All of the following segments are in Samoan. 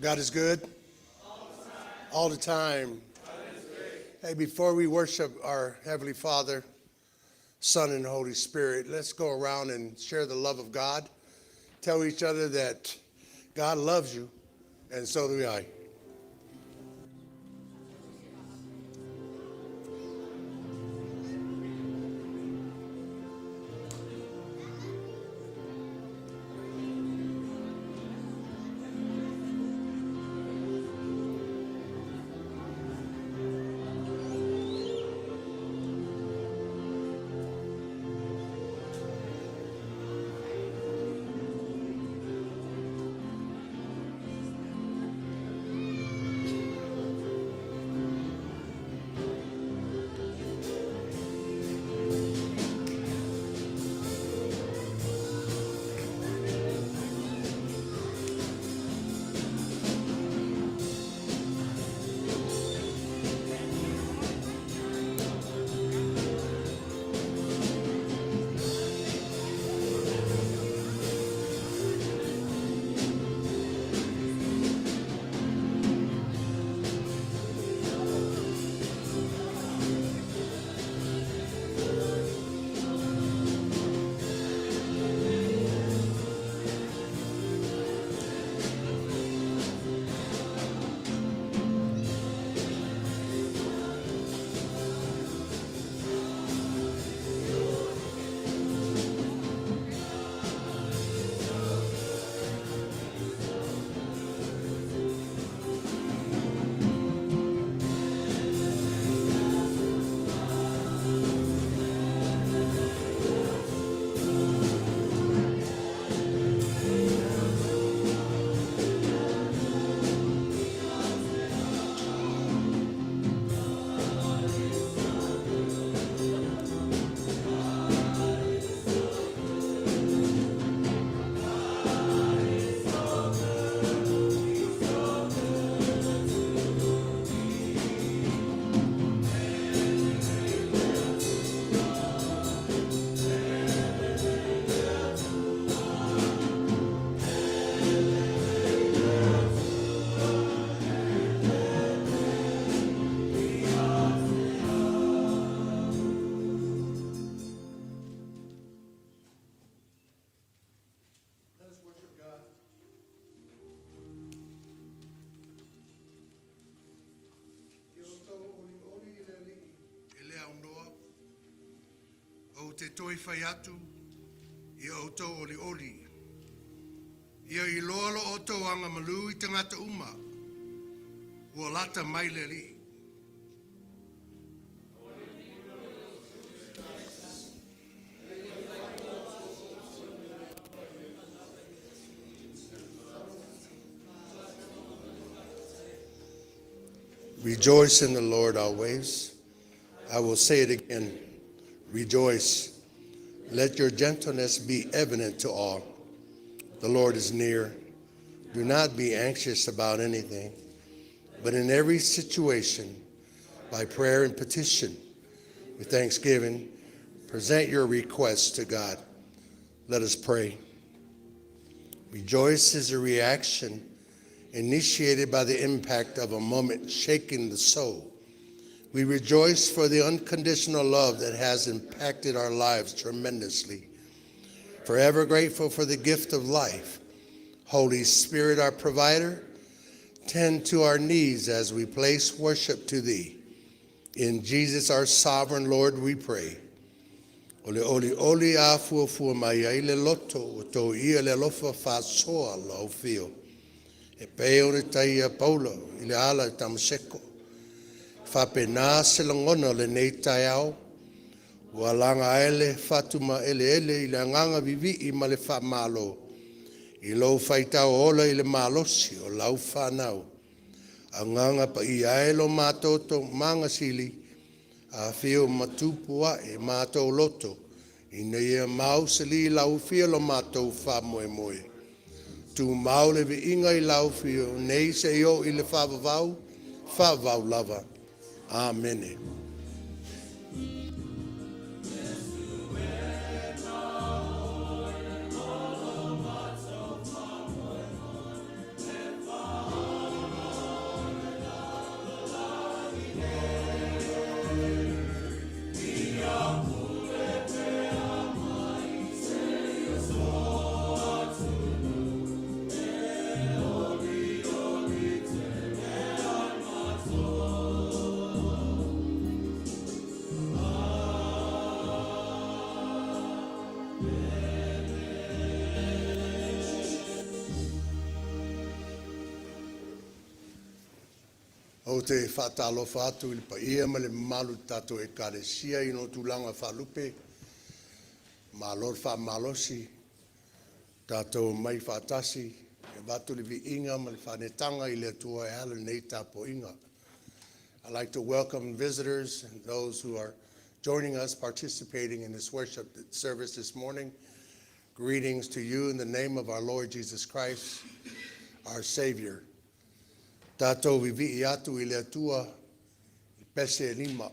God is good all the time. Hey, before we worship our Heavenly Father, Son, and Holy Spirit, let's go around and share the love of God. Tell each other that God loves you, and so do I. Let us worship God. Ia outou olioli i le Alii. E le aunoa, ou te toe fai atu ia outou olioli. Ia iloa lo outou agamalu i tagata uma, ua lata mai le Alii. Rejoice in the Lord always. I will say it again. Rejoice. Let your gentleness be evident to all. The Lord is near. Do not be anxious about anything, but in every situation, by prayer and petition, with thanksgiving, present your requests to God. Let us pray. Rejoice is a reaction initiated by the impact of a moment shaking the soul. We rejoice for the unconditional love that has impacted our lives tremendously. Forever grateful for the gift of life. Holy Spirit, our provider, tend to our needs as we place worship to thee. In Jesus, our sovereign Lord, we pray. O le olioli a fuafua mai ai le loto, ua toia le alofa faasoa lau fio. E pei ona taia Paulo i le ala i Tamaseko. Faapena se lagona o lenei taeao, ua laga ai le fatumaeleele i le agaga vivii ma le faamalo i lou faitau ola i le malosi o lau fanau. Agaga Paia e lo matou toomaga sili, afio ma tupu ae matou loto, ina ia mausali lau Afio lo matou faamoemoe. Tumau le viiga i lau Afio, nei seia oo i le faavavau, faavavau lava. Amene. Ou te faatalofa atu i le paia ma le mamalu o le tatou Ekalesia i ona tulaga faalupe, malo le faamalosi, tatou omai faatasi e avatu le viiga ma le faaneetaga i le Atua e ala i lenei tapuaiga. I'd like to welcome visitors and those who are joining us, participating in this worship service this morning. Greetings to you in the name of our Lord Jesus Christ, our Savior. Tatou vivii atu i le Atua, i pese 5,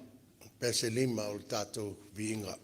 pese 5 o le tatou viiga.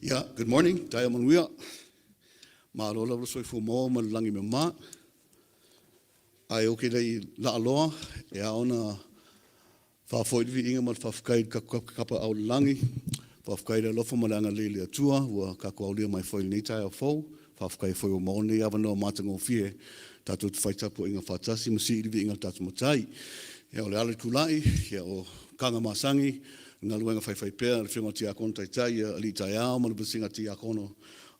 Yeah, good morning. Taeao manuia. Malo lava le soifua maua ma le lagi e mama. Ae ou te le i laaloa, e ao ona faafoi le viiga ma le faafetai i le tatou Tapaau i le Lagi. Faafetai i le alofa ma le agalelei o le Atua ua tatou aulia mai foi i lenei taeao fou. Faafetai foi ua maua lenei avanoa matagofie tatou te fai tapuaiga faatasi ma sii le viiga i le tatou Matai. Ia, o le ala i le tulai, ia, o tulaga masani, galuega faifaipea a le Afioga i le Tiakono Taitai ia Alii Taeao ma le Vasega Tiakono.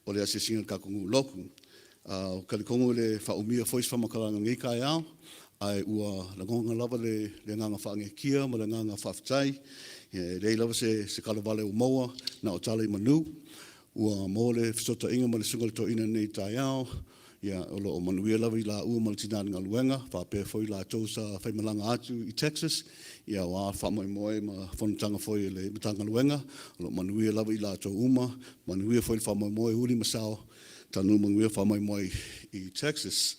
o le asiasiga a le tatou nuu lotu. Ou te talitonu e le faaumia foi se faamatalaga i lenei taeao, ae ua lagona lava le agaga faanenetia ma le agaga faafetai. E leai lava se tala vale ua maua, na o tala i manu. Ua maua le fesootaiga ma le susuga i le toeaina i lenei taeao, ia o lo o manuia lava i laua ma le tina i le galuega, faapea foi i latou sa faimalaga atu i Texas, ia aua faamoemoe ma fonotaga foi a le Matagaluega, o lo o manuia lava i latou uma, manuia foi le faamoemoe, Uli ma Sao, taunuu manuia le faamoemoe i Texas.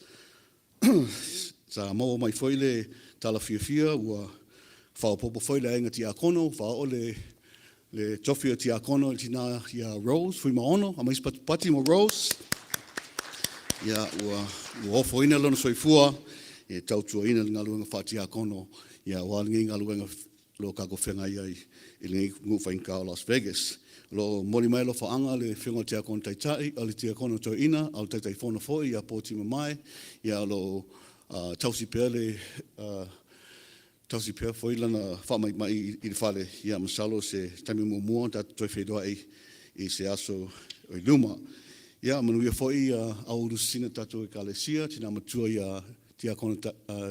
Sa maua mai foi le tala fiafia ua faaopoopo foi le aiga tiakono, faaoo le tofi o tiakono i le tina ia Rose Fuimaono, aumai se patipati mo Rose. Ia, ua ofoina lona soifua e tautuaina le galuega faatiakono, ia aua lenei galuega o lo o tatou feagai ai i lenei nuu faigata o Las Vegas. O lo o momoli mai alofaaga le Afioga i le Tiakono Taitai, o le Tiakono Toeaina, a o le Taitaifono foi ia Poti Mamae, ia o lo o tausi pea foi lana faamaimai i le fale, ia masalo o se taimi muamua tatou toe feiloai i se aso o i luma. Ia manuia foi aoauli sisina o le tatou Ekalesia, tina matua ia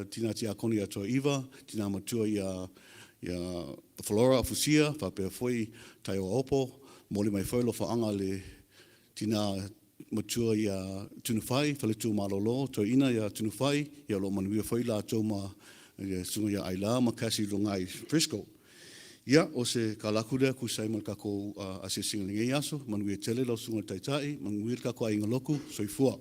tina tiakono ia Toaiva, tina matua ia Flora Fusia, faapea foi Taioa Opo, momoli mai foi alofaaga a le tina matua ia Tunufai, faletua malolo, toeaina ia Tunufai, ia o lo o manuia foi latou ma le susuga ia Aila ma Cassie i luga i Frisco. Ia, o se tala atu lea e tusa ai ma le tatou asiasiga i lenei aso. Manuia tele lau susuga i le Taitai, manuia le tatou aiga lotu, soifua.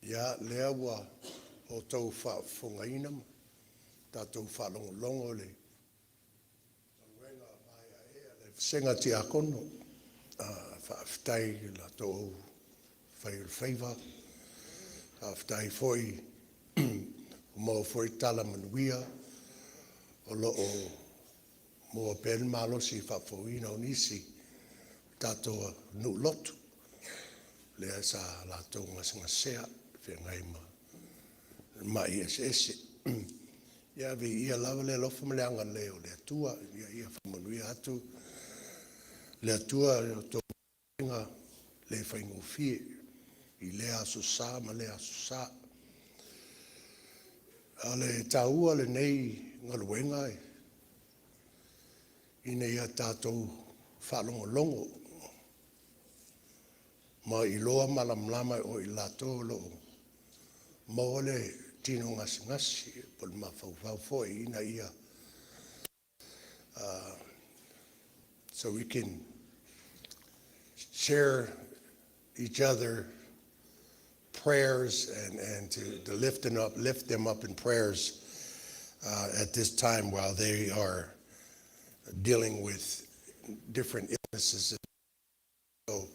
Ia, lea ua outou faafofogaina ma tatou faalogologo i le galuega maeaea a le Vasega Tiakono. Faafetai i la outou fai o le faiva, faafetai foi ua maua foi tala manuia o lo o maua pea le malosi e faafouina o nisi o tatou nuu lotu lea sa latou gasegasea i feagai ma mai eseese. Ia viia lava le alofa ma le agalelei o le Atua ina ia faamanuia atu le Atua i la outou galuega le faigofie i lea aso Sa ma lea aso Sa. O le taua o lenei galuega ina ia tatou faalogologo ma iloa malamalama o i latou o lo o maua le tino gasegase po o le mafaufau foi ina ia so we can share each other prayers and to lift them up in prayers at this time while they are dealing with different illnesses. So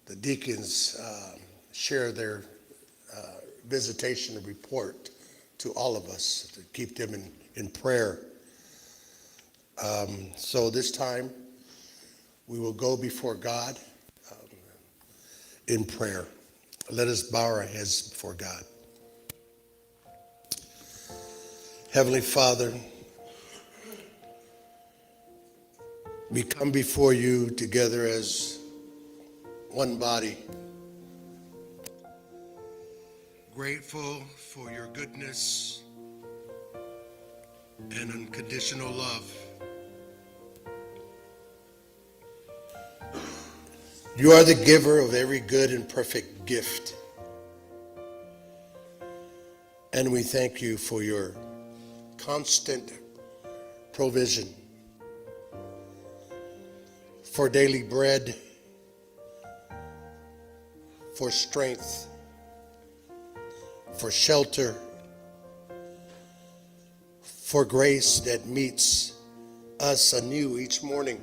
the deacons share their visitation report to all of us to keep them in prayer. So this time we will go before God in prayer. Let us bow our heads before God. Heavenly Father, we come before you together as one body, grateful for your goodness and unconditional love. You are the giver of every good and perfect gift. And we thank you for your constant provision for daily bread, for strength, for shelter, for grace that meets us anew each morning.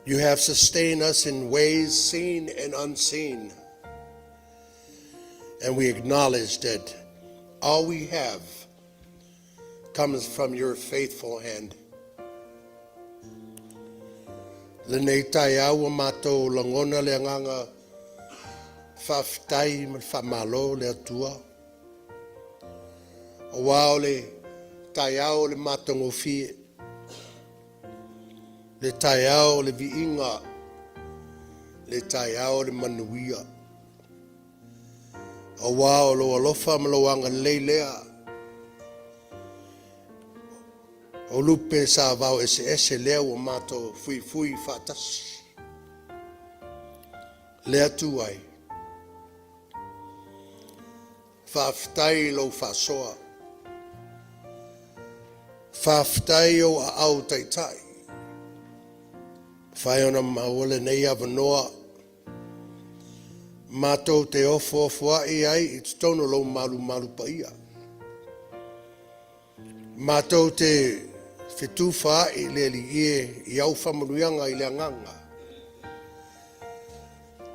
You have sustained us in ways seen and unseen. And we acknowledge that all we have comes from your faithful hand. Lenei taeao ua matou lagona le agaga. Faafetai ma le faamalo le Atua, aua o le taeao o le matagofie, le taeao o le viiga, le taeao o le manuia, aua o lou alofa ma lou agalelei lea o lupe sa vao eseese lea ua matou fuifui faatasi. Le Atua e, faafetai i lou faasoa, faafetai i ou aao taitai, ua mafai ona maua lenei avanoa matou te ofoofo ai ai i totonu o lou malumalu paia, matou te fetufaai le Alii e i au faamanuiaga i le agaga,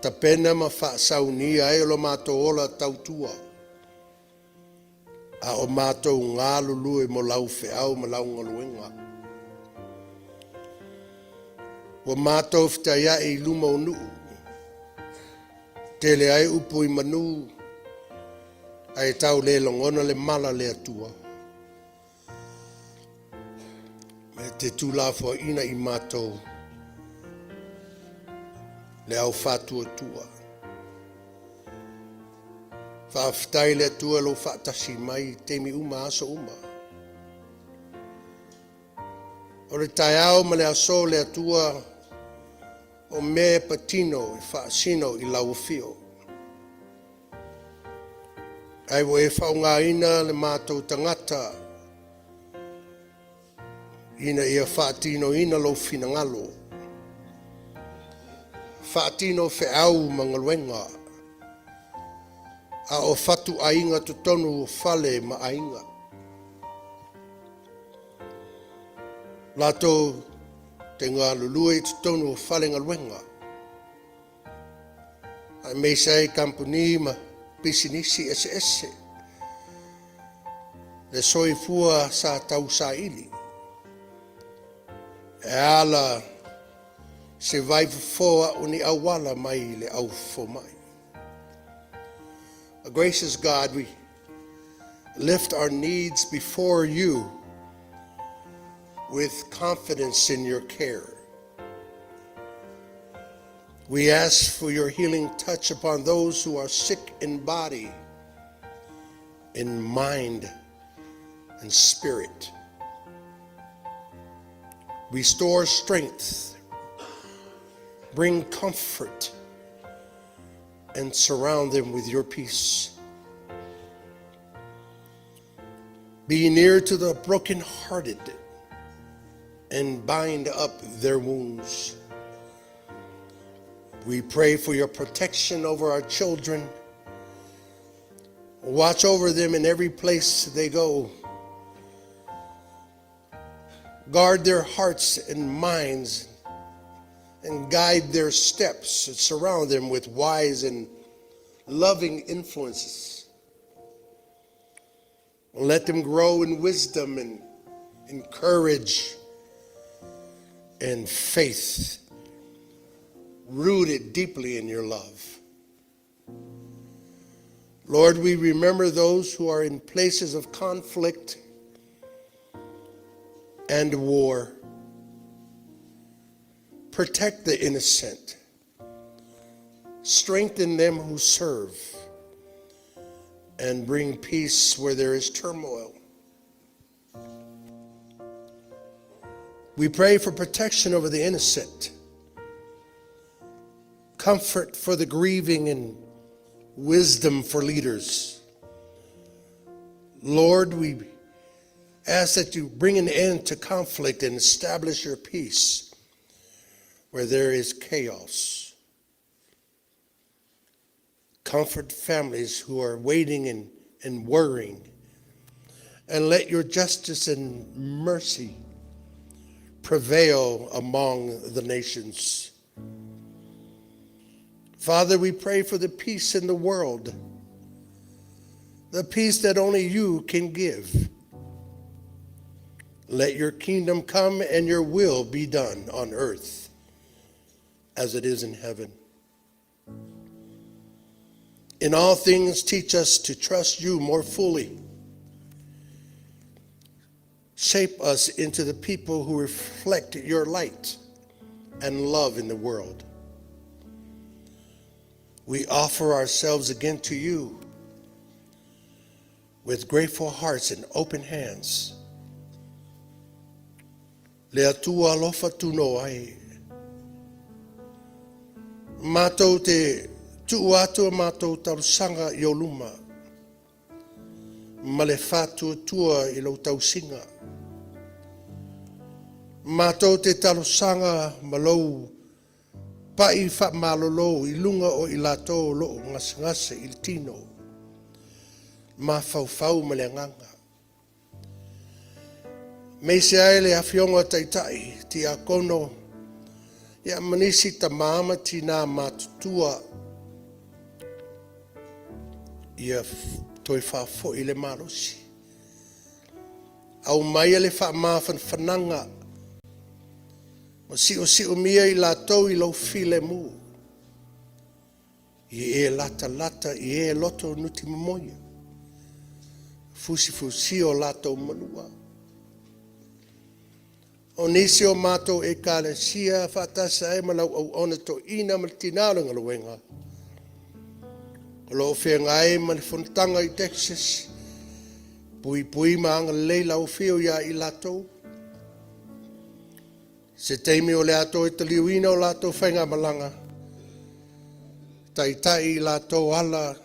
tapena ma faasaunia ai lo matou ola tautua, a o matou galulue mo lau feau ma lau galuega. Ua matou fetaiai i luma o nuu, tele ai upu i manu, ae tau le lagona le mala a le Atua. E te tuulafoaiina i matou le au faatuatua. Faafetai i le Atua i lou faatasi mai i taimi uma aso uma. O le taeao ma le aso le Atua o mea e patino e faasino i lau afio, ae ua e faaaogaina le matou tagata ina ia faatinoina lou finagalo, faatino feau ma galuega a o fatuaiga totonu o fale ma aiga. Latou te galulue i totonu o falegaluega, aemaise ai kamupani ma pisinisi eseese, le soifua sa tausaili e ala i se vaifofo a o ni auala mai le au fomai. Gracious God, we lift our needs before you with confidence in your care. We ask for your healing touch upon those who are sick in body, in mind, and spirit. Restore strength, bring comfort, and surround them with your peace. Be near to the brokenhearted and bind up their wounds. We pray for your protection over our children. Watch over them in every place they go. Guard their hearts and minds and guide their steps and surround them with wise and loving influences. Let them grow in wisdom and in courage and faith, rooted deeply in your love. Lord, we remember those who are in places of conflict and war. Protect the innocent. Strengthen them who serve and bring peace where there is turmoil. We pray for protection over the innocent, comfort for the grieving, and wisdom for leaders. Lord, we ask that you bring an end to conflict and establish your peace where there is chaos. Comfort families who are waiting and worrying, and let your justice and mercy prevail among the nations. Father, we pray for the peace in the world, the peace that only you can give. Let your kingdom come and your will be done on earth as it is in heaven. In all things, teach us to trust you more fully. Shape us into the people who reflect your light and love in the world. We offer ourselves again to you with grateful hearts and open hands. Le Atua alofa tunoa ai. Matou te tuu atu a matou talosaga i ou luma ma le faatuatua i lou tausiga. Matou te talosaga ma lou pai faamalolo i luga o i latou o lo o gasegase i le tino, mafaufau ma le agaga. Aemaise ai le afioga Taitai, Tiakono, ia ma nisi tamā ma tinā matutua ia toe faafoi le malosi. Aumaia le faamafanafanaga ma siosiomia i latou i lou filemu, i e latalata i e loto nutimomoia, fusifusia o latou malua. O nisi o matou ekalesia faatasi ai ma lau auauna toeaina ma le tina o le galuega, o lo o feagai ma le fonotaga i Texas, puipui ma agalelei lau Afio ia i latou. Se taimi o le a toe taliuina o latou faigamalaga, taitai i latou ala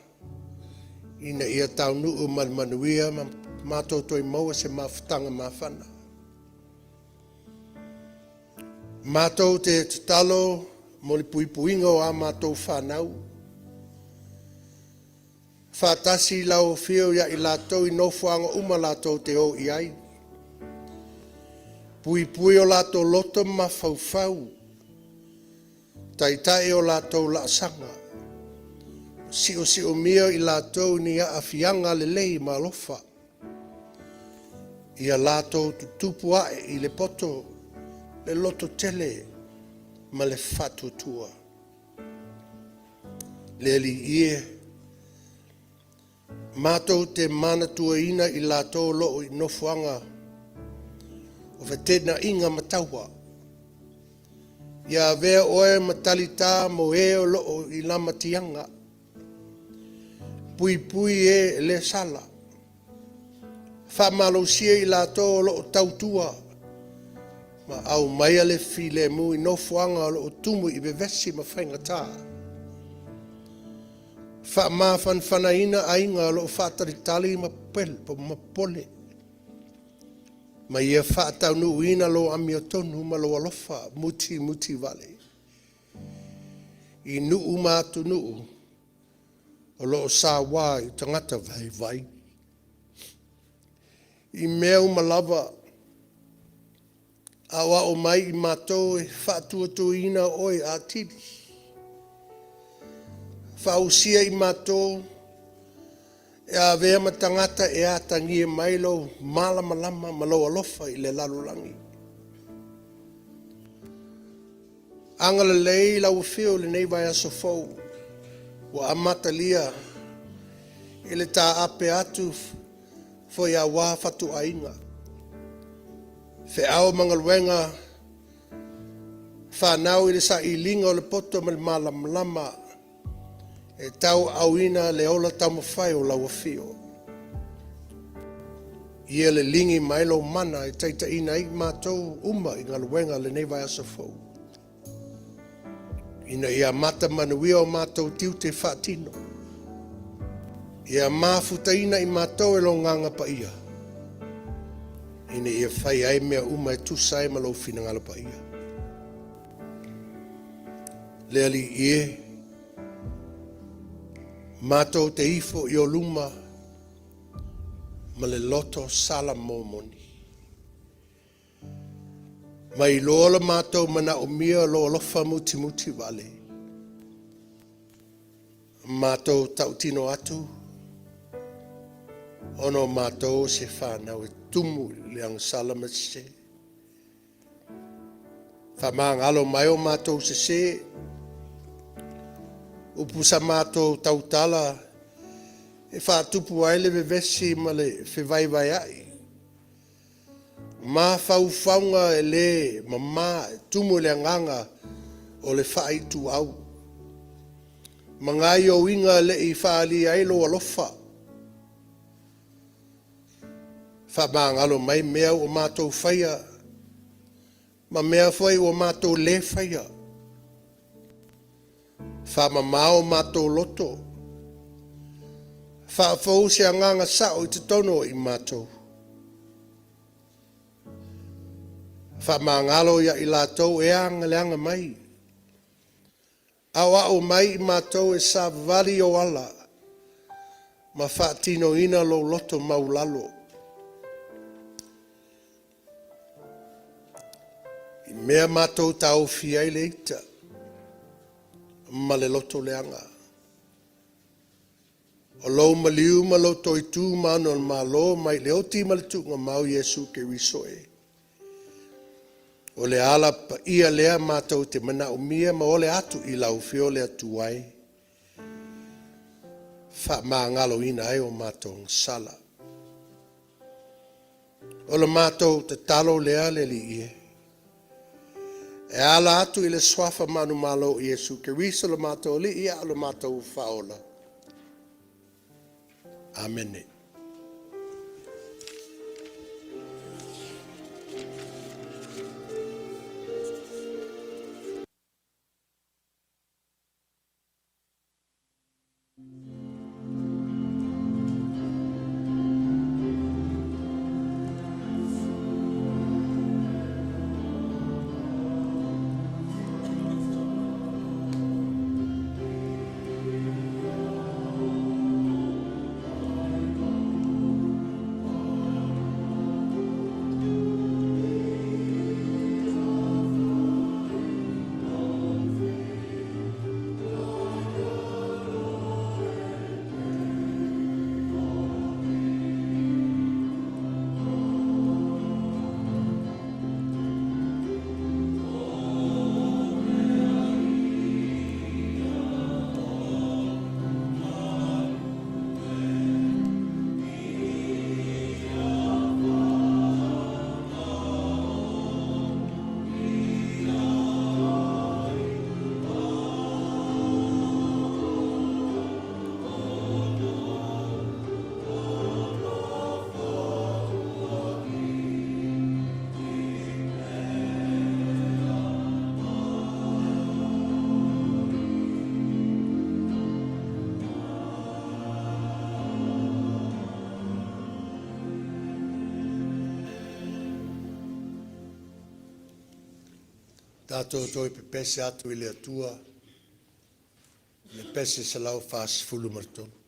ina ia taunuu ma le manuia ma matou toe maua se mafutaga mafana. Matou te tatalo mo le puipuiga o a matou fanau, faatasi lau Afio ia i latou i nofoaga uma latou te o i ai, puipui o latou loto ma mafaufau, taitai o latou laasaga, siosiomia i latou i ni aafiaga lelei ma alofa, ia latou tutupu ae i le poto, le lototele ma le faatuatua. Le Alii e, matou te manatuaina i latou o lo o i nofoaga o feteenaiga ma taua, ia avea oe ma talitā mo e o lo o i lamatiaga, puipui e e le sala, faamalosia i latou o lo o tautua, ma aumaia le filemu i nofoaga o lo o tumu i vevesi ma faigata. Faamafanafanaina aiga o lo o faatalitali ma popole, ma ia faataunuuina lou amiotonu ma lou alofa mutimutivale i nuu ma atunuu o lo o sauā i tagata vaivai. I mea uma lava, aoao mai i matou e faatuatuaina oe atili. Fausia i matou e avea ma tagata e atagia mai lou malamalama ma lou alofa i le lalolagi. Agalelei lau Afio i lenei vaiaso fou ua amatalia i le taape atu foi aua fatuaiga, feau ma galuega fanau i le sailiga o le poto ma le malamalama e tauaaoina le ola taumafai o lau Afio. Ia liligi mai lou mana e taitaiina ai matou uma i galuega lenei vaiaso fou, ina ia amata manuia o matou tiute faatino. Ia mafutaina i matou e lou Agaga Paia, ina ia fai ai mea uma e tusa ai ma lou finagalo paia. Le Alii e, matou te ifo i o luma ma le loto sala momoni. Mai loa la matou manaomia lou alofa mutimuti vale. Matou tautino atu, ona o matou o se fanau e tumu i le agasala ma sese. Faamagalo mai o matou sese, upu sa matou tautala, E faatupu ai le vevesi ma le fevaevaea'i, mafaufauga e le mama e tumu i le agaga o le faaituau, ma gaoioiga e le i faaalia ai Lou alofa. Faamagalo mai mea ua matou faia ma mea foi ua matou le faia. Faamama o matou loto, faafou se agaga sao i totonu o i matou. Faamagalo ia i latou e aga le aga mai, aoao mai i matou e savavali i ou ala ma faatinoina lou loto maualalo. I mea matou taofi ai le ita ma le loto leaga, o lou maliu ma lou toitu manumalo mai le oti ma le tuugamau Iesu Keriso e. O le ala paia lea matou te manaomia ma ole atu i lau Afio le Atua e, faamagaloina ai o matou sala. O le matou tatalo lea le Alii e, e ala atu i le suafa manumalo o Iesu Keriso lo matou Alii a o lo matou Faaola. Amene. Tatou toe pepese atu i le Atua i le Pese 143.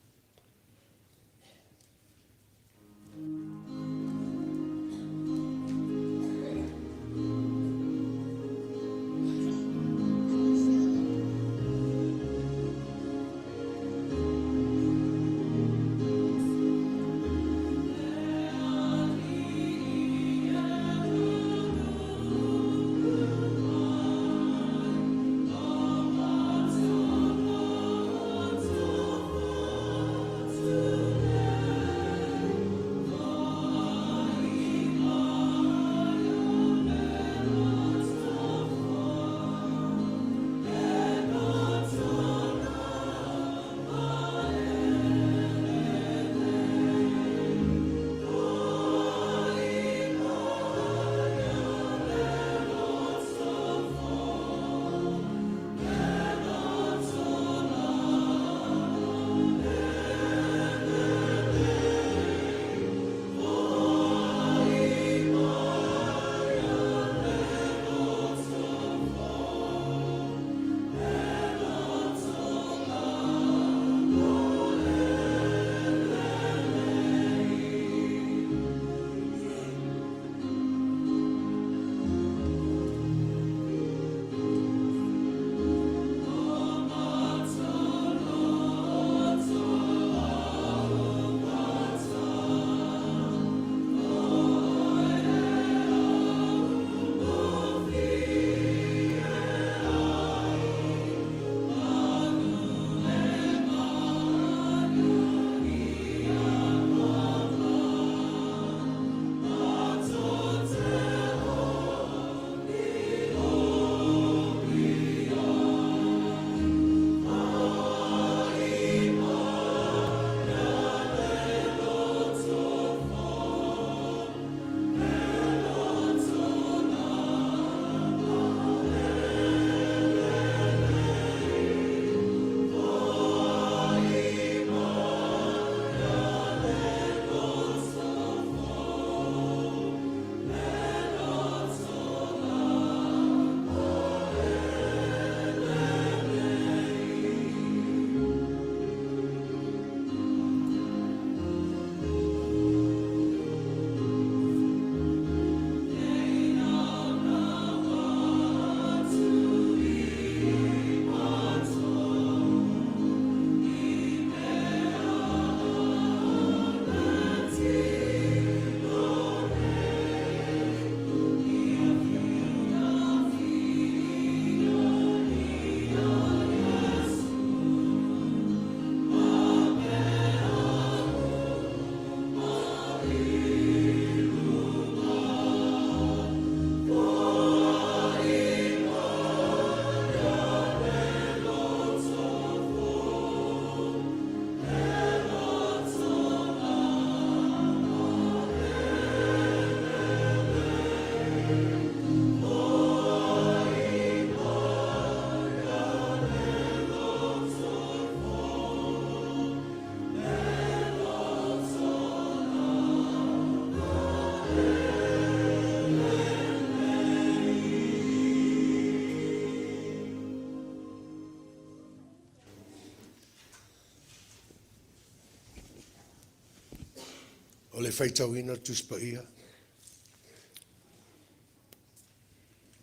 O le faitauina o le Tusi Paia.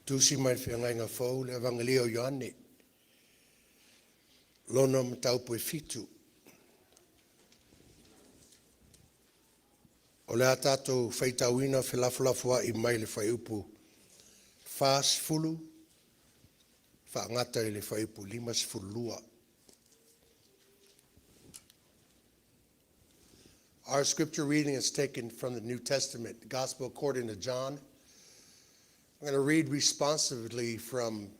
Tusi mai le Feagaiga Fou, le Avegalia o Ioane, lona mataupu e 7. O le a tatou faitauina felafolafoai mai le fuaiupu 40 faagata i le fuaiupu 52. Our scripture reading is taken from the New Testament, the Gospel according to John. I'm going to read responsively from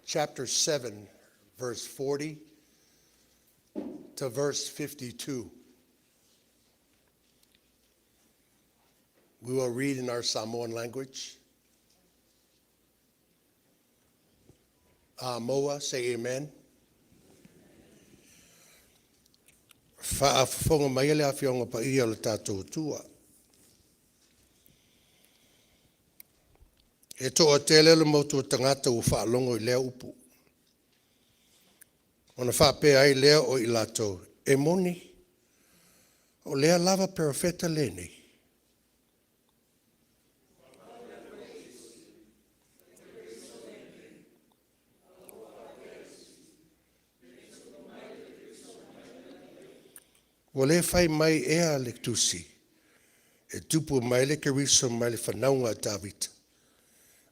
chapter 7, verse 40 to verse 52. We will read in our Samoan language. Moa, say amen. Faafofoga mai le afioga paia o le tatou Atua. E toatele le motu o tagata ua faalogo i lea upu. Ona faapea ai lea o i latou, e moni, o lea lava perofeta lenei. Ua le fai mai ea le tusi, e tupu mai le Keriso mai le fanauga a Tavita,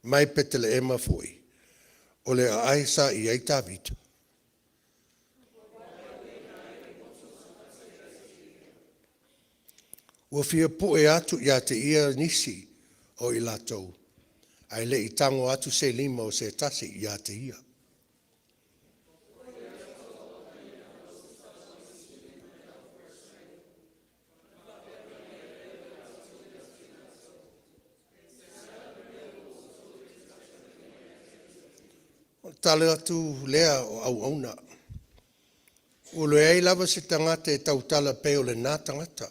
mai Peteleema foi, o le aai sa i ai Tavita. Ua fia pue atu ia te ia nisi o i latou, ae le i tago atu se lima o se tasi ia te ia. O le tala atu lea o auauna, ua leai lava se tagata e tautala pei o lena tagata.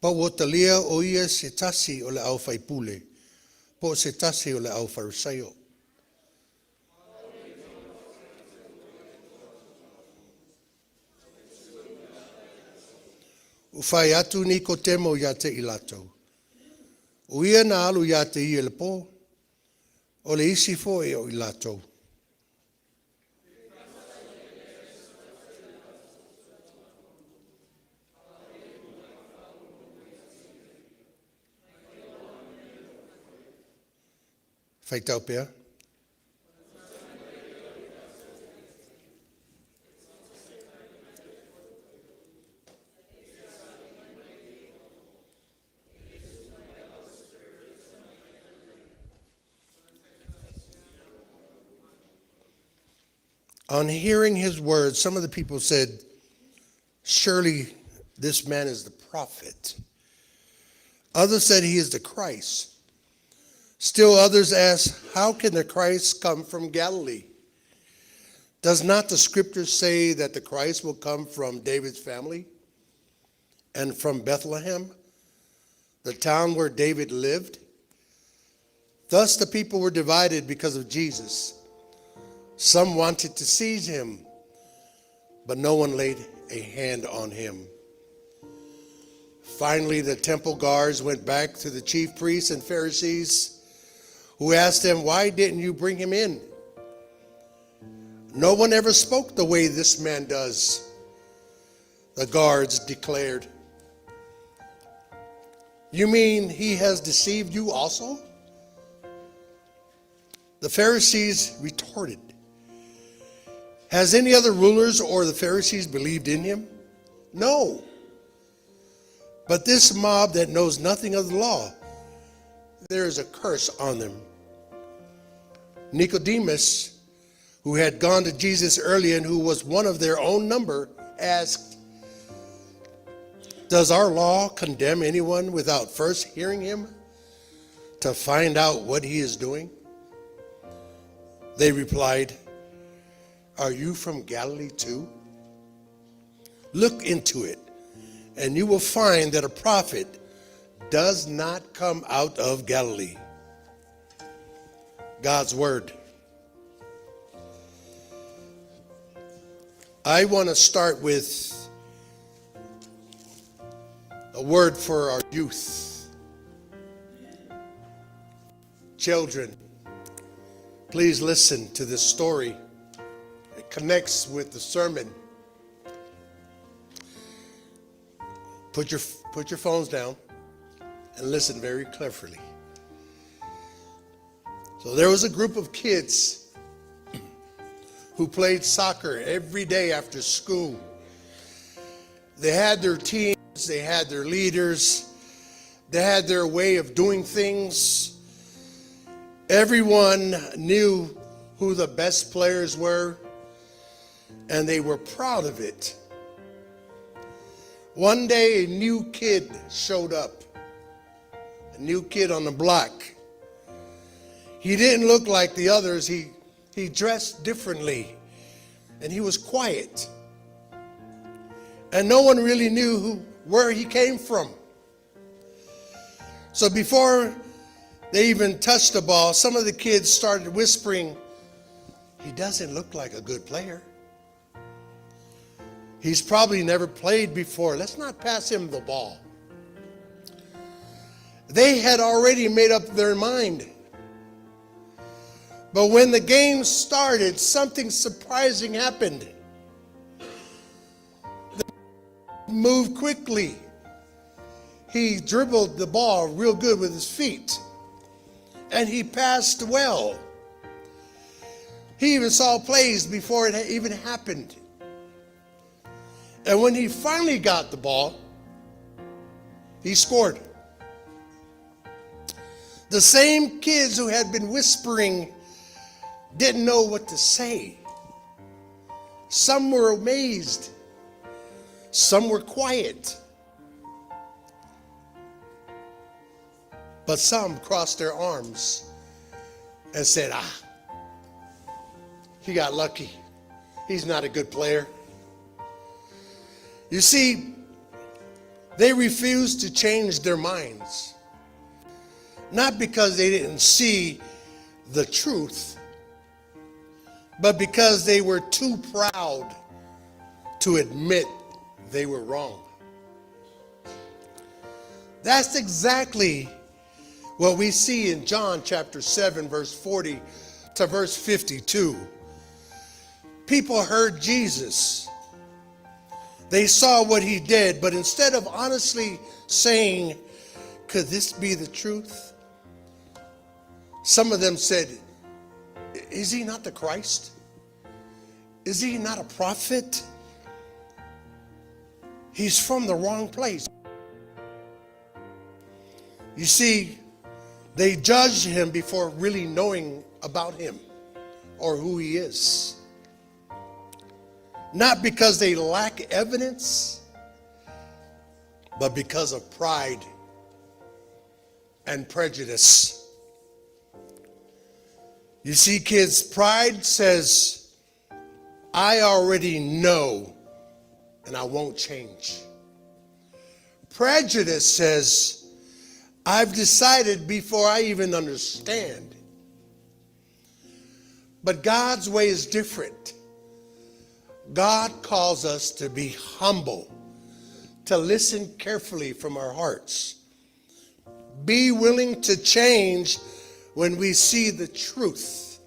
Pa ua talia o ia se tasi o le au faipule po o se tasi o le au Farisaio. Ua fai atu Nikotemo ia te i latou, o ia na alu ia te ia i le po, o le isi foi o i latou. Faitau pea. On hearing his words, some of the people said, Surely this man is the prophet. Others said he is the Christ. Still others asked, How can the Christ come from Galilee? Does not the scripture say that the Christ will come from David's family and from Bethlehem, the town where David lived? Thus the people were divided because of Jesus. Some wanted to seize him, but no one laid a hand on him. Finally, the temple guards went back to the chief priests and Pharisees, who asked them, Why didn't you bring him in? No one ever spoke the way this man does, the guards declared. You mean he has deceived you also? The Pharisees retorted, Has any other rulers or the Pharisees believed in him? No. But this mob that knows nothing of the law, there is a curse on them. Nicodemus, who had gone to Jesus earlier and who was one of their own number, asked, Does our law condemn anyone without first hearing him to find out what he is doing? They replied, Are you from Galilee too? Look into it, and you will find that a prophet does not come out of Galilee. God's word. I want to start with a word for our youth. Children, please listen to this story. It connects with the sermon. Put your, put your phones down and listen very carefully. So there was a group of kids who played soccer every day after school. They had their teams, they had their leaders, they had their way of doing things. Everyone knew who the best players were, and they were proud of it. One day, a new kid showed up, a new kid on the block. He didn't look like the others. He dressed differently, and he was quiet. And no one really knew where he came from. So before they even touched the ball, some of the kids started whispering, "He doesn't look like a good player. He's probably never played before. Let's not pass him the ball." They had already made up their mind. But when the game started, something surprising happened. The moved quickly. He dribbled the ball real good with his feet, and he passed well. He even saw plays before it even happened. And when he finally got the ball, he scored. The same kids who had been whispering didn't know what to say. Some were amazed, some were quiet, but some crossed their arms and said, "Ah, he got lucky. He's not a good player." You see, they refused to change their minds. Not because they didn't see the truth, but because they were too proud to admit they were wrong. That's exactly what we see in John chapter 7, verse 40 to verse 52. People heard Jesus. They saw what he did, but instead of honestly saying, "Could this be the truth?" some of them said, "Is he not the Christ? Is he not a prophet? He's from the wrong place." You see, they judged him before really knowing about him or who he is. Not because they lack evidence, but because of pride and prejudice. You see, kids, pride says, "I already know and I won't change." Prejudice says, "I've decided before I even understand." But God's way is different. God calls us to be humble, to listen carefully from our hearts, be willing to change when we see the truth.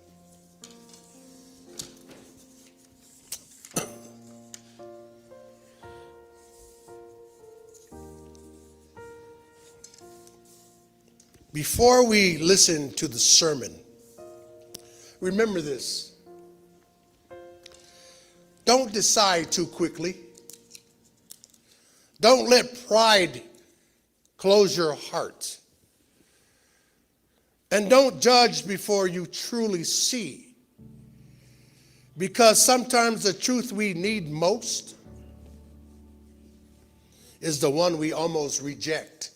Before we listen to the sermon, remember this. Don't decide too quickly. Don't let pride close your heart. And don't judge before you truly see. Because sometimes the truth we need most is the one we almost reject.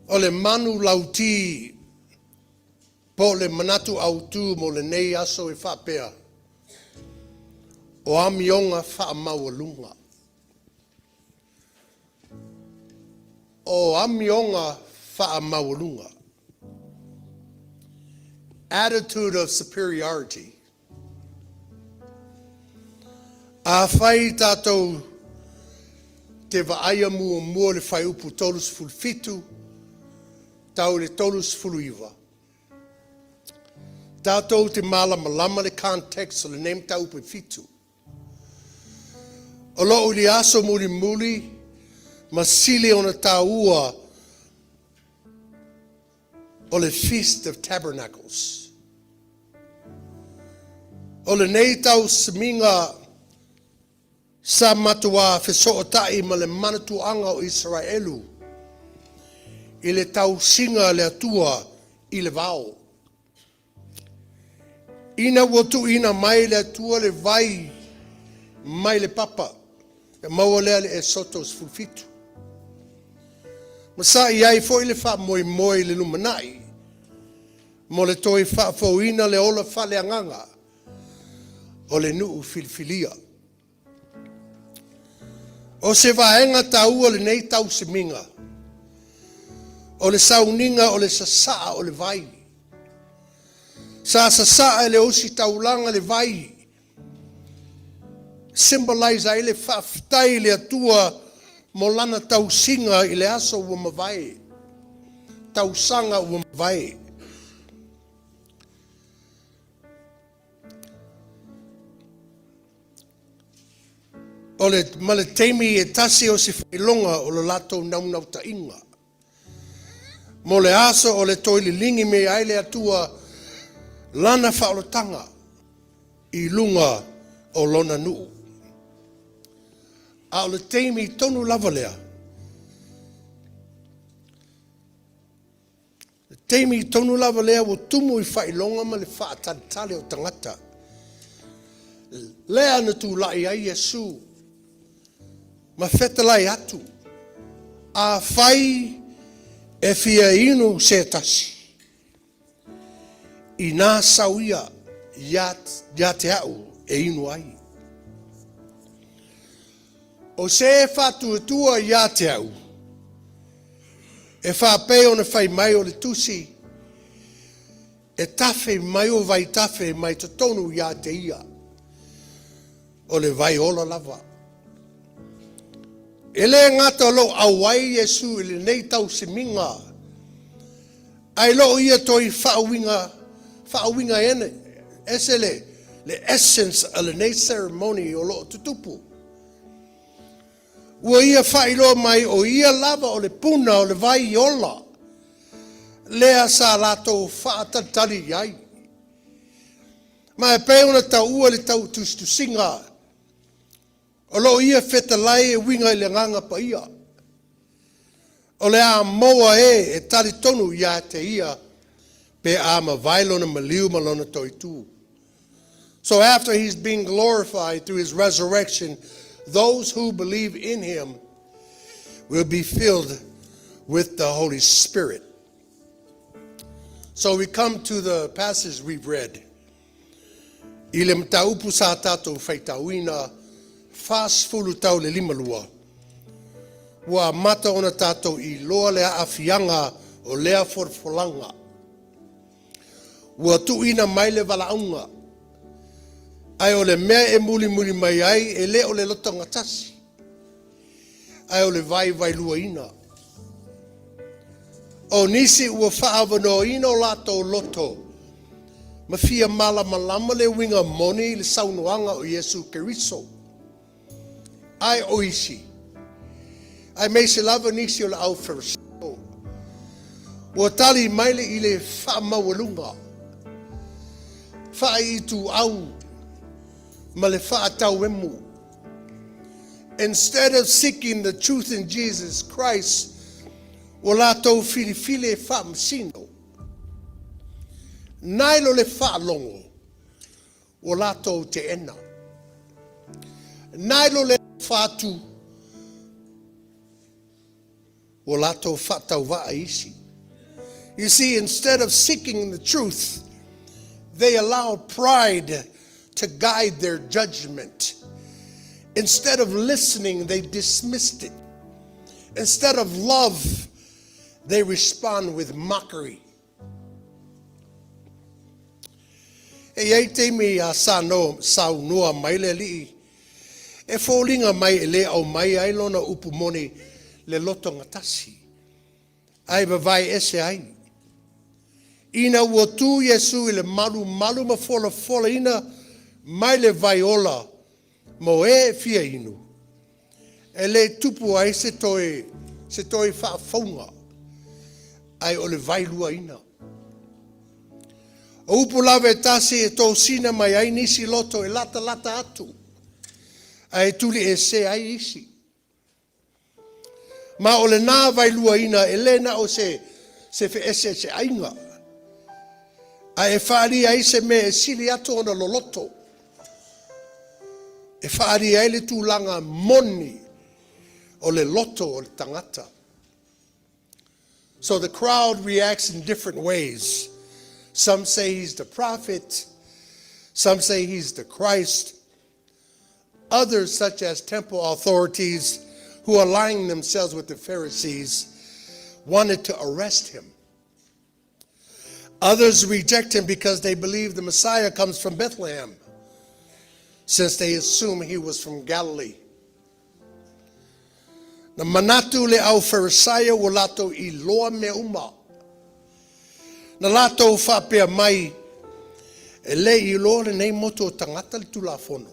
O le manulauti po o le manatu autu mo lenei aso e faapea, o amioga faamaualuga. O amioga faamaualuga. Attitude of superiority. Afai tatou te vaaia muamua le fuaiupu 37 tau le 39, tatou te malamalama le context o lenei mataupu e fitu. O lo o i le aso mulimuli ma sili ona taua o le Feast of Tabernacles. O lenei tausamiga sa matuā fesootai ma le manatuaga o Isaraelu i le tausiga a le Atua i le vao. Ina ua tuuina mai e le Atua le vai mai le papa, e maua lea i le Esoto 17, ma sa i ai foi le faamoemoe i le lumanai mo le toe faafouina le ola faaleagaga o le nuu filifilia. O se vaega taua o lenei tausamiga, o le sauniga o le sasaa o le vai. Sa sasaa e le ositaulaga le vai, symbolize ai le faafetai i le Atua mo lana tausiga i le aso ua mavae, tausaga ua mavae. O le, ma le taimi e tasi o se faailoga o le latou naunautaiga. Mo le aso o le toe liligi mai ai le Atua lana faaolataga i luga o lona nuu. A o le taimi tonu lava lea, le taimi tonu lava lea ua tumu i faailoga ma le faatalitali o tagata. Lea na tulai ai Iesu ma fetalai atu, afai e fia inu se tasi, inā sau ia ia te au e inu ai. O se faatuatua ia te au, e faapei ona fai mai o le tusi, e tafe mai o vaitafe mai totonu ia te ia, o le vai ola lava. E le gata o lo o auai Iesu i lenei tausimiga, ae loo ia toe faauiga faauiga ene ese le essence o lenei ceremony o lo o tutupu. Ua ia faailoa mai o ia lava o le puna o le vai ola, lea sa latou faatalitali i ai. Ma e pei ona taua le tau tusitusiga, o lo o ia fetalai e uiga i le agaga paia. O le a maua e e talitonu ia te ia pe a mavae lona maliu ma lona toitū. So after he's been glorified through his resurrection, those who believe in him will be filled with the Holy Spirit. So we come to the passage we've read. I le mataupu sa tatou faitauina 40 tau le 52, ua amata ona tatou iloa le aafiaga o lea folafolaga. Ua tuuina mai le valaauga, ae o le mea e mulimuli mai ai e le o le lotogatasi, ae o le vaivailuaina. O nisi ua faaavanoaina o latou loto ma fia malamalama le uiga moni i le saunoaga o Iesu Keriso. Ae o isi, aemaise lava nisi o le au Fariseo, ua tali mai le i le faamaualuga, faaituau ma le faatauemu. Instead of seeking the truth in Jesus Christ, ua latou filifili e faamasino. Nai lo le faalogo, ua latou teena. Nai lo le alofa atu, ua latou faatauvaa isi. You see, instead of seeking the truth, they allow pride to guide their judgment. Instead of listening, they dismissed it. Instead of love, they respond with mockery. E i ai taimi a saunoa mai le Alii, e foliga mai e le aumaia ai lona upu moni le loto gatasi, ae vavae ese ai. Ina ua tu Iesu i le malumalu ma folafolaina mai le vai ola mo e fia inu, e le tupu ai se toe faafouga, ae o le vailuaina. O upu lava e tasi e tosina mai ai nisi loto e latalata atu, ae tuliesē ai isi. Ma o lenā vailuaina e le na o se feeseeseaiga, ae faaalia ai se mea e sili atu ona loloto. E faaalia ai le tulaga moni o le loto o le tagata. So the crowd reacts in different ways. Some say he's the prophet. Some say he's the Christ. Others, such as temple authorities who align themselves with the Pharisees, wanted to arrest him. Others reject him because they believe the Messiah comes from Bethlehem, since they assume he was from Galilee. Na manatu le au Farisaio ua latou iloa mea uma. Na latou faapea mai, e le iloa lenei motu o tagata le tulafono.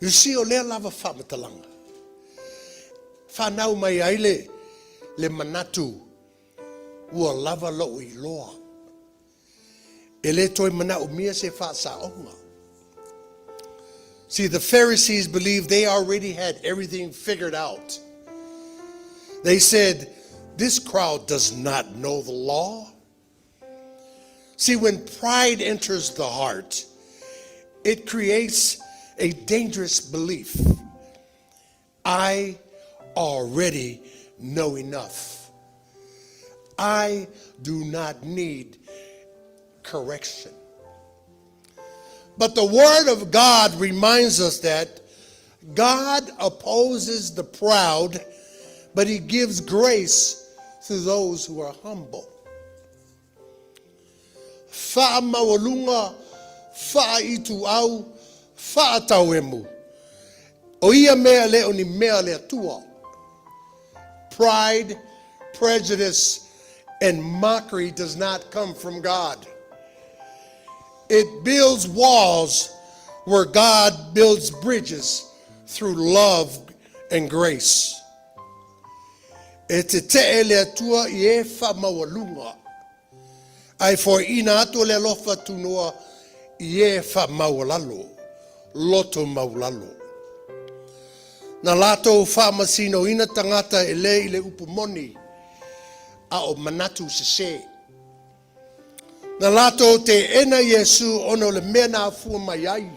You see, o lea lava faamatalaga. Whanau mai ai le manatu ua lava lou iloa. E le toe manaomia se faasaoga. See, the Pharisees believed they already had everything figured out. They said, "This crowd does not know the law." See, when pride enters the heart, it creates a dangerous belief. I already know enough. I do not need correction. But the Word of God reminds us that God opposes the proud, but He gives grace to those who are humble. Faamaualuga, faaituau, faatauemu. O ia mea le o ni mea le Atua. Pride, prejudice, and mockery does not come from God. It builds walls where God builds bridges through love and grace. E tete'e le Atua i e faamaualuga. Ae foaina atu le alofa tunoa i e faamaualalo, loto maulalo. Na latou faamasinoina tagata e le i le upu moni, a o manatu sesē. Na latou teena Iesu ona o le mea na afua mai ai.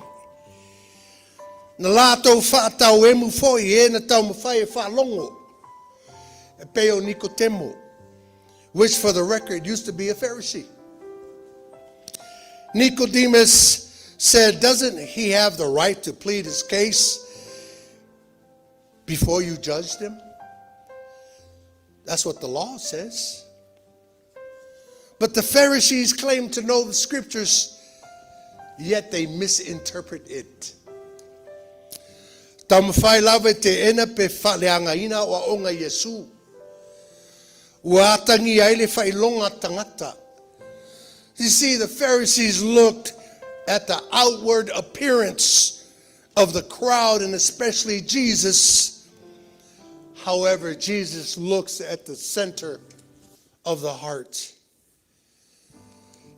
Na latou faatauemu foi e na taumafai e faalogo. E pei o Nikotemo, which for the record used to be a Pharisee. Nicodemus said, "Doesn't he have the right to plead his case before you judge them? That's what the law says." But the Pharisees claim to know the scriptures, yet they misinterpret it. Taumafai lava e teena pe faaleagaina o aoga Iesu. Ua atagia ai le faailoga tagata. You see, the Pharisees looked at the outward appearance of the crowd and especially Jesus. However, Jesus looks at the center of the heart.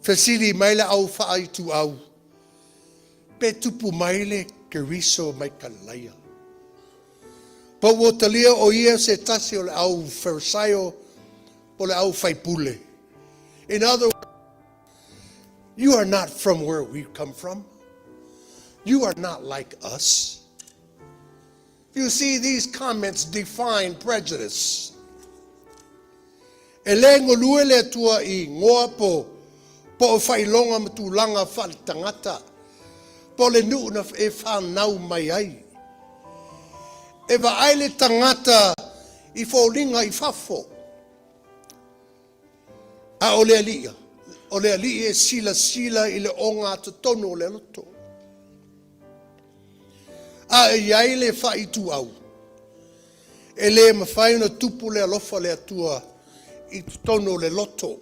Fesili mai le au faaituau. Pe tupu mai le Keriso mai Kalilaia. Po ua talia o ia se tasi o le au Farisaio po le au faipule. In other words, you are not from where we come from. You are not like us. You see, these comments define prejudice. E le galue le Atua i igoa po o faailoga ma tulaga faaletagata. Po le nuu na e whanau mai ai. E vaai le tagata i foliga i fafo. A o le Alii. O le Alii e silasila i le ogatotonu o le loto. A e i ai le faaituau, e le mafai ona tupu le alofa o le Atua i totonu o le loto.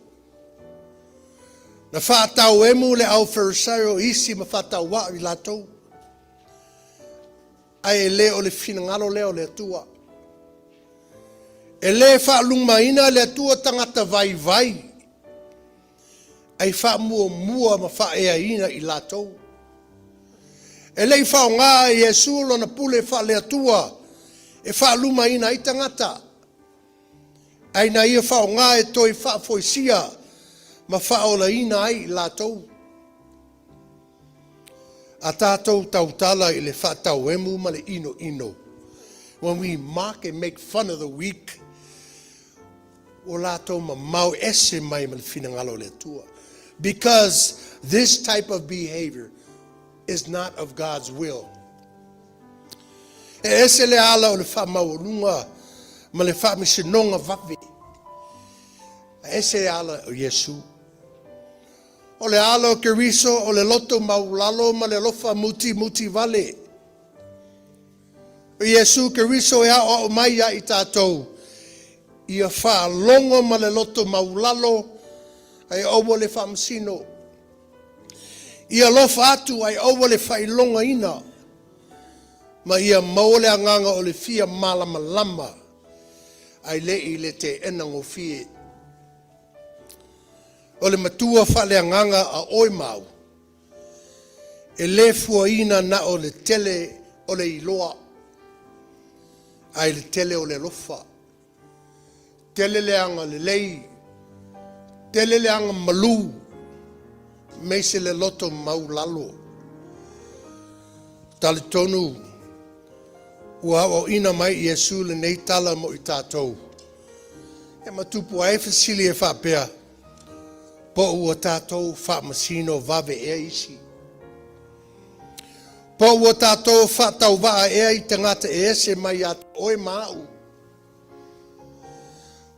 Na faatauemu le au Farisio i isi ma faatauvaa i latou, ae le o le finagalo lea o le Atua. E le faalumaina le Atua tagata vaivai, ae faamuamua ma faaeaina i latou. E le i faaaoga e Iesu lona pule faale-Atua e faalumaina ai tagata, ae na ia faaaoga e toe faafoisia ma faaolaina ai i latou. A tatou tautala i le faatauemu ma le inoino, when we mock and make fun of the weak, ua latou mamao ese mai ma le finagalo o le Atua. Because this type of behavior is not of God's will. E ese le ala o le faamaualuga ma le faamasinoga vave. E ese le ala o Iesu. O le ala o Keriso o le loto maualalo ma le alofa mutimuti vale. O Iesu Keriso e aoao mai ia i tatou, ia faalogo ma le loto maualalo ae aua le faamasino. Ia alofa atu ae aua le faailogaina. Ma ia maua le agaga o le fia malamalama ae le i le teena gofie. O le matua faaleagaga a oe ma au, e le fuaina na o le tele o le iloa, ae le tele o le alofa, tele le agalelei, tele le agamalu, aemaise le loto maualalo. Talitonu ua aoaoina mai e Iesu lenei tala mo i tatou. E ma tupu ai fesili e faapea, po ua tatou faamasino vave ea isi? Po ua tatou faatauvaa ea i tagata e ese mai ia te oe ma au?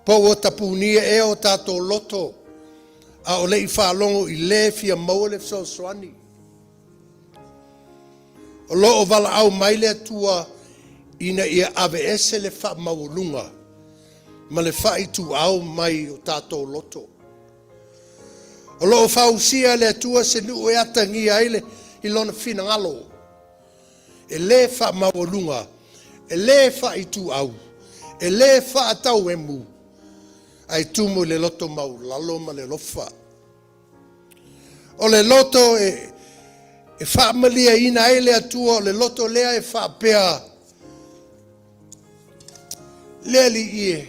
Po ua tapunia ea o tatou loto a o le i faalogo i le fia maua le fesoasoani? O lo o valaau mai le Atua ina ia aveese le faamaualuga ma le faaituau mai o tatou loto. O lo o fausia e le Atua se nuu e atagia ai le, i lona finagalo. E le faamaualuga, e le faaituau, e le faatauemu, ae tumu i le loto maualalo ma le alofa. O le loto e faamaliaina ai le Atua, o le loto lea e faapea, le Alii e,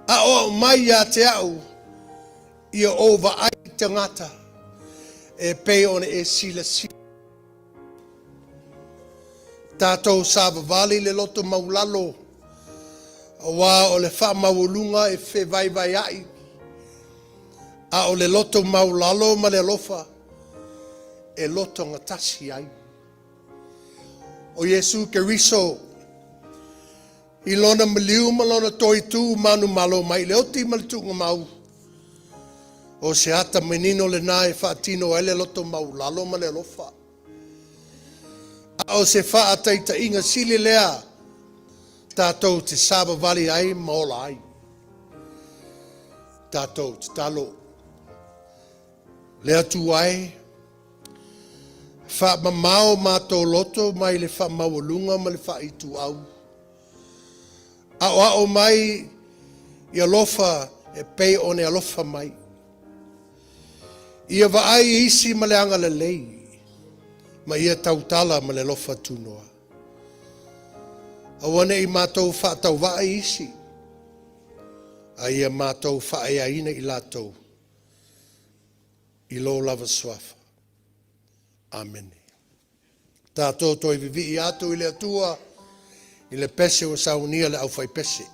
aoao mai ia te au ia ou vaai i tagata e pei ona e silasila. Tatou savavali i le loto maualalo, aua o le faamaualuga e fevaivaia'i, a o le loto maualalo ma le alofa e lotogatasi ai. O Iesu Keriso i lona maliu ma lona toitū manumalo mai le oti ma le tuugamau, o se ata manino lena e faatino ai le loto maualalo ma le alofa. A o se faataitaiga sili lea tatou te savavali ai ma ola ai. Tatou tatalo. Le Atua e, faamamao matou loto mai le faamaualuga ma le faaituau. Aoao mai i alofa e pei ona e alofa mai. Ia vaai i isi ma le agalelei, ma ia tautala ma le alofa tunoa. Aua ne i matou faatauvaa i isi, a ia matou faaeaina i latou i lou lava suafa. Amene. Tatou toe vivii atu i le Atua i le pese ua saunia le aufaipese.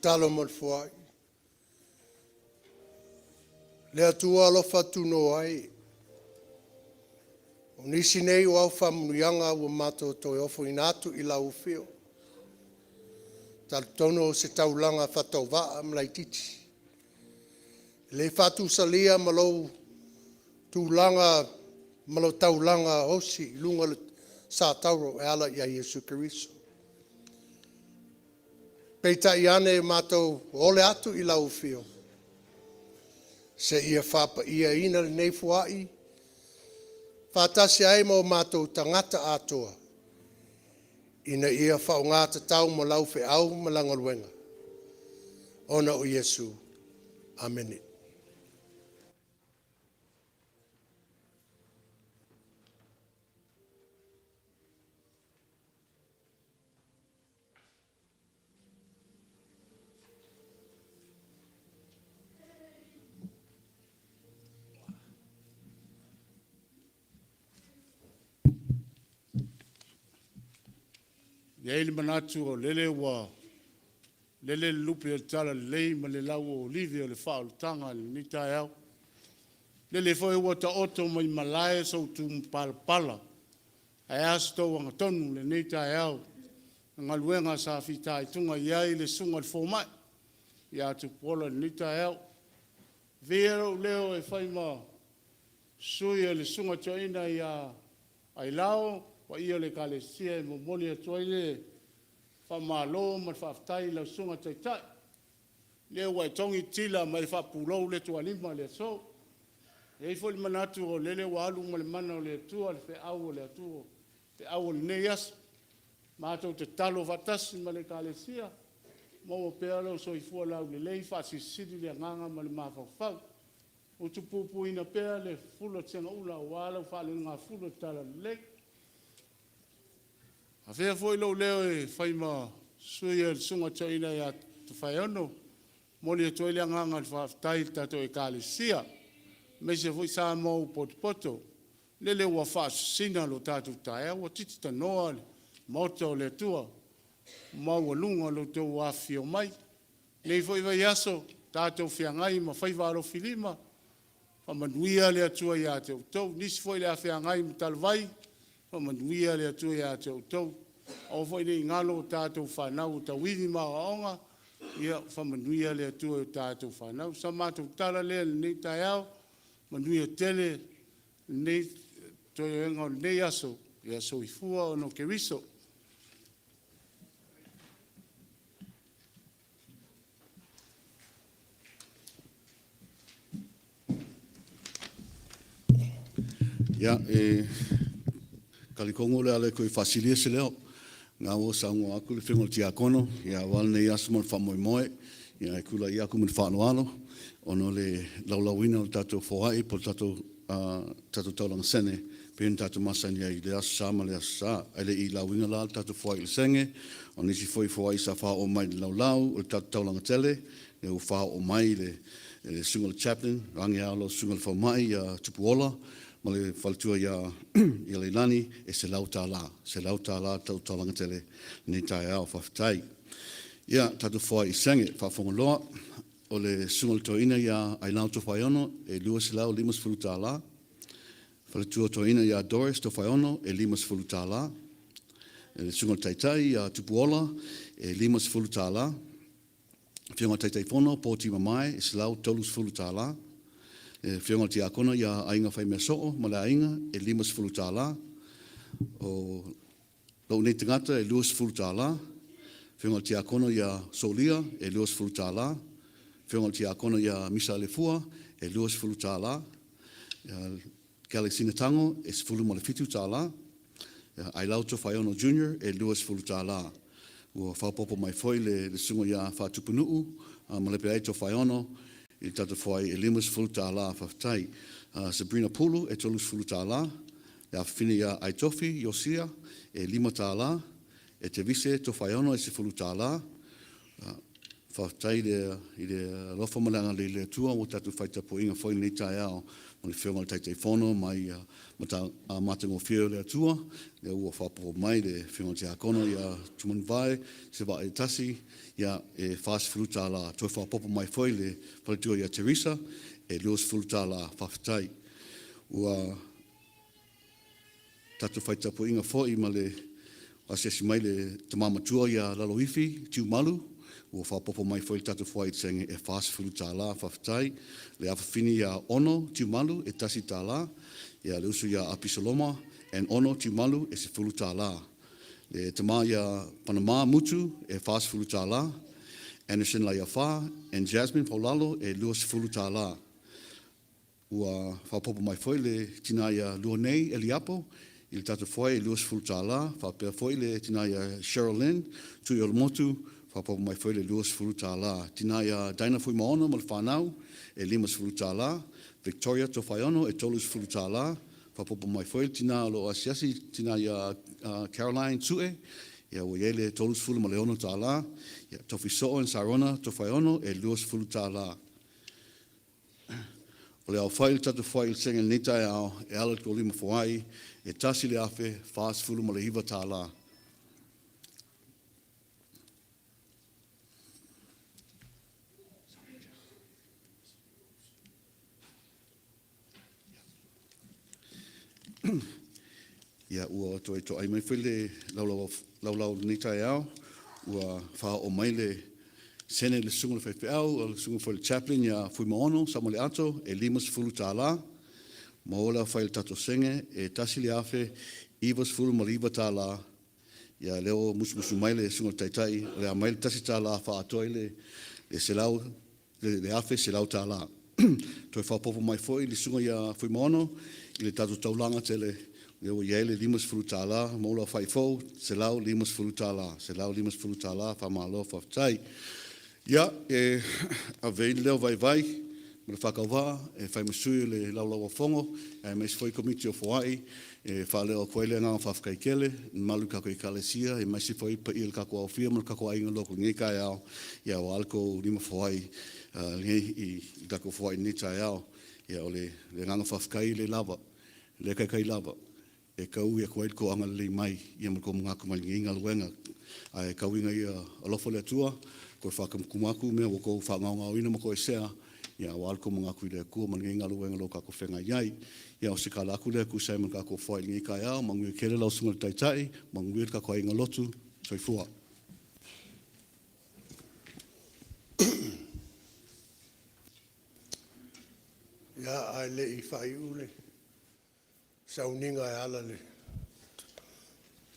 Tatalo mo le foai. Le Atua alofa tunoa ai. O nisi nei o au faamanuiaga ua matou toe ofoina atu i lau afio, e talitonu o se taulaga faatauvaa ma laitiiti, e le faatusalia ma lou tulaga ma lou taulaga osi i luga o le satauro e ala ia Iesu Keriso. Peitai ane, matou ole atu i lau afio seia faapaia lenei foai faatasi ai ma o matou tagata atoa ina ia faaaoga tatau mo lau feau ma la galuega. Ona o Iesu. Amene. E i ai le manatu o lele ua lele le lupe o le talalelei ma le lauolive o le faaolataga i lenei taeao. O lele foi ua taoto mai malae sou matupalapala ae a se tou agatonu i lenei taeao i galuega sa fitaituga i ai le Susuga i le Fomai ia Tupuola i lenei taeao. Avea ia lou leo e fai ma sui o le Susuga i le Toeaina ia Ailao ma le paia o le Ekalesia e momoli atu ai le faamalo ma le faafetai i lau Susuga i le Taitai, lea ua e togi le tila ma e faapulou le tualima i le aso. E i ai foi le manatu o lele ua alu ma le mana o le Atua le feau a le Atua, le feau o lenei aso. Matou te tatalo faatasi ma le Ekalesia, maua pea lou soifua laulelei, faasilisili le agaga ma le mafaufau. Utupupuina pea le fula o le segaula aua lau faalelegafulu o le talalelei. E avea foi lou leo e fai ma sui o le Susuga i le Toeaina ia Tofaeono e momoli atu ai le agaga o le faafetai i le tatou Ekalesia aemaise foi Samoa ua potopoto, lele ua faasusina lo tatou taeao, ua titi tanoa le Maota o le Atua i le maualuga o lo outou afifio mai. I lenei foi vaiaso, tatou feagai ma faiva alofilima, faamanuia le Atua ia te outou. O nisi foi o le a feagai ma talavai, faamanuia le Atua ia te outou. Aua foi ne i galo a tatou fanau o tauivi ma aoaoga, ia faamanuia le Atua i a tatou fanau. O sa matou tala lea i lenei taeao, manuia tele lenei toega o lenei aso. Soifua ona o Keriso. Ia, e talitonu o le a le toe faasilia se leo, o lena ua saunoa atu le Afioga i le Tiakono aua lenei aso ma le faamoemoe. Ae tulai atu ma le faaaloalo ona o le laulauina o le tatou foai po o le tatou taulaga sene pei ona tatou masani ai i le Aso Sa ma le Aso Sa. Ae le i lauina la le tatou foai i le senge, o nisi foi foai sa faaoo mai i le laulau o le tatou taulaga tele, lea ua faaoo mai e le Susuga i le Chaplain, vaeane lava lau Susuga i le Fomai ia Tupuola ma le faletua ia Leilani, e $100, $100 le tatou taulaga tele i lenei taeao. Faafetai. Ia, tatou foai i senge. Faafofoga loa, o le Susuga i le Toeaina ia Ailao Tofaeono e $250. Faletua Toeaina ia Doris Tofaeono e $50. Le Susuga i le Taitai ia Tupuola e $50. Afioga i le Taitaifono Poti Mamae e $130. Le Afioga i le Tiakono ia Aiga Faimeasoo ma le aiga e $50. O lou nei tagata e $20. Afioga i le Tiakono ia Solia e $20. Afioga i le Tiakono ia Misa Alefua e $20. Kelesina Tago e $17. Ailao Tofaeono Jr e $20. Ua faaopoopo mai foi le susuga ia Faatupunuu Malepeai Tofaeono i le tatou foai e $50. Faafetai. Sabrina Pulu e $30. Le afafine ia Aitofi Iosia e $5. Etevise Tofaeono e $10. Faafetai i le alofa ma le agalelei o le Atua ua tatou fai tapuaiga foi i lenei taeao ma le Afioga i le Taitaifono ma ia matagofie o le Atua, lea ua faaopoopo mai le Afioga i le Tiakono ia Tumanuvai se vaa e tasi, ia e $40. Toe faaopoopo mai foi le faletua ia Teresa e $20. Faafetai. Ua tatou fai tapuaiga foi ma le asiasi mai le tama matua ia Laloifi Tiumalu, ua faaopoopo mai foi le tatou foai i le senge e $40. Faafetai. Le afafine ia Ono Tiumalu e $1, ia le uso ia Apisaloma and Ono Tiumalu e $10. Le tama ia Panama Mutu e $40, Anderson Laiafa and Jasmine Paulalo e $20. Ua faaopoopo mai foi le tina ia Luanei Eliapo i le tatou foai e $20, faapea foi le tina ia Cheryl Lynn Tuiolomotu, faaopoopo mai foi le $20. Tina ia Dinah Fuimaono ma le fanau e $50, Victoria Tofaeono e $30, faaopoopo mai foi le tina o lo o asiasi, tina ia Caroline Sue, ia ua i ai le $36, ia Tofi Soo and Sarona Tofaeono e $20. O le aofai o le tatou foai i le senge i lenei taeao e ala i le tou lima foai e $1,049. Ia, ua toe toai mai foi le laulau, laulau o lenei taeao, ua faaoo mai le sene i le susuga i le faifeau, o le susuga foi i le chaplain ia Fuimaono Samaleato e $50. Maua le aofai o le tatou senge e $1,099. Ia, lea ua musumusu mai le susuga i le Taitai, o le a aumai le $1 faaatoa ai le selau, le $1,100. Toe faaopoopo mai foi le susuga ia Fuimaono i le tatou taulaga tele, lea ua i ai le $50, maua le aofai fou, $150, $150, faamalo faafetai. Ia, e ave ai le leo vaivai ma le faatauvaa e fai ma sui o le Laulau a Fono aemaise foi Komiti o Foai e faaleo atu ai le agaga faafetai tele i le mamalu o le tatou Ekalesia aemaise foi le paia o le tatou aofia ma le tatou aiga lotu i lenei taeao, aua le tou lima foai i le tatou foai i lenei taeao. Ia, o le agaga faafetai e le lava, e le taitai lava e taui atu ai le tou agalelei mai ma le tou manatu mai lenei galuega. Ae tau ina ia alofa le Atua toe faatumatuma atu mea ua outou faagaogaoina ma toesea, aua le tou manatu i le Atua ma lenei galuega o lo o tatou feagai ai. Ia, o se tala atu lea e tusa ai ma le tatou foai i lenei taeao. Manuia tele lau Susuga i le Taitai, manuia le tatou aiga lotu. Soifua. Ia, ae le i faaiu le sauniga e ala i le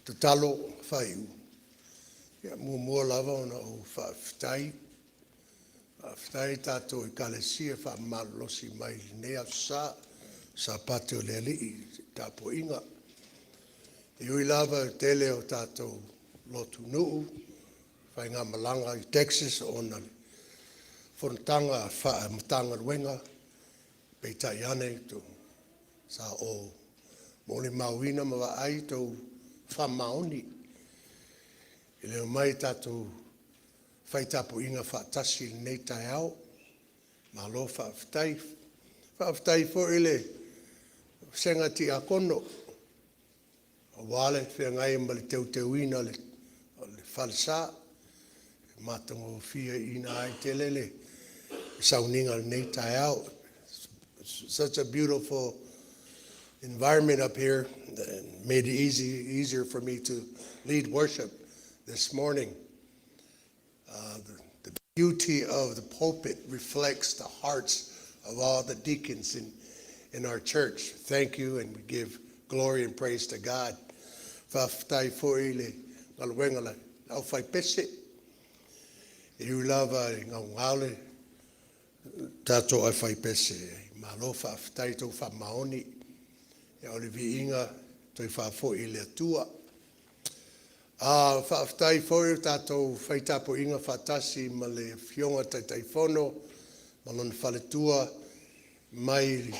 tatalo faaiu, ia e muamua lava ona ou faafetai, faafetai i tatou Ekalesia faamalolosi mai i lenei Aso Sa, Sapati o le Alii i le tapuaiga. E ui lava i le tele o tatou lotunuu, faigamalaga i Texas ona o le fonotaga faa-Matagaluega, peitai ane sa ou molimauina ma vaai tou faamaoni i le omai tatou fai tapuaiga faatasi i lenei taeao. Malo faafetai. Faafetai foi i le vasega Tiakono aua le feagai ma le teuteuina o le falesa. E matagofie ai tele le sauniga i lenei taeao. Such a beautiful environment up here and made it easier for me to lead worship this morning. The beauty of the pulpit reflects the hearts of all the deacons in our church. Thank you, and we give glory and praise to God. Faafetai foi le galuega le aufaipese. E ui lava i gaugao le tatou aufaipese, malo faafetai tou faamaoni. Ia o le viiga e toe faafoi i le Atua. Faafetai foi i le tatou fai tapuaiga faatasi ma le Afioga i le Taitaifono ma lona faletua mai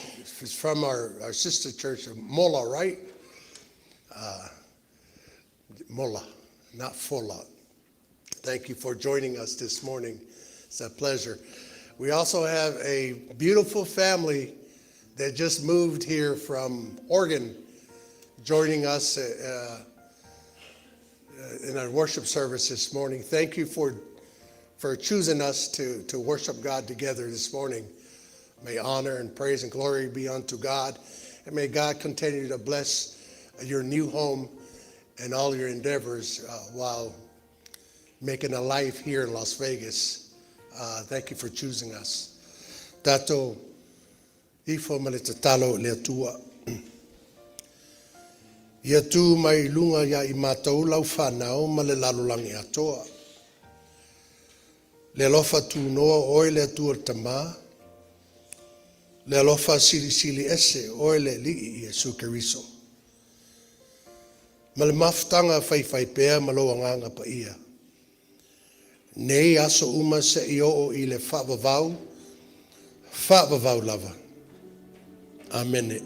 from our sister church of Mola, right? Mola, not Fola. Thank you for joining us this morning. It's a pleasure. We also have a beautiful family that just moved here from Oregon, joining us in our worship service this morning. Thank you for choosing us to worship God together this morning. May honor and praise and glory be unto God. And may God continue to bless your new home and all your endeavors while making a life here in Las Vegas. Thank you for choosing us. Tatou ifo ma le tatalo i le Atua. Ia tu mai luga ia i matou lau whanau ma le lalolagi atoa. Le alofa tunoa o oe le Atua le Tama. Le alofa silisili ese o oe le Alii Iesu Keriso. Ma le mafutaga faifaipea ma lou Agaga Paia. Nei aso uma seia oo i le faavavau, faavavau lava. Amene.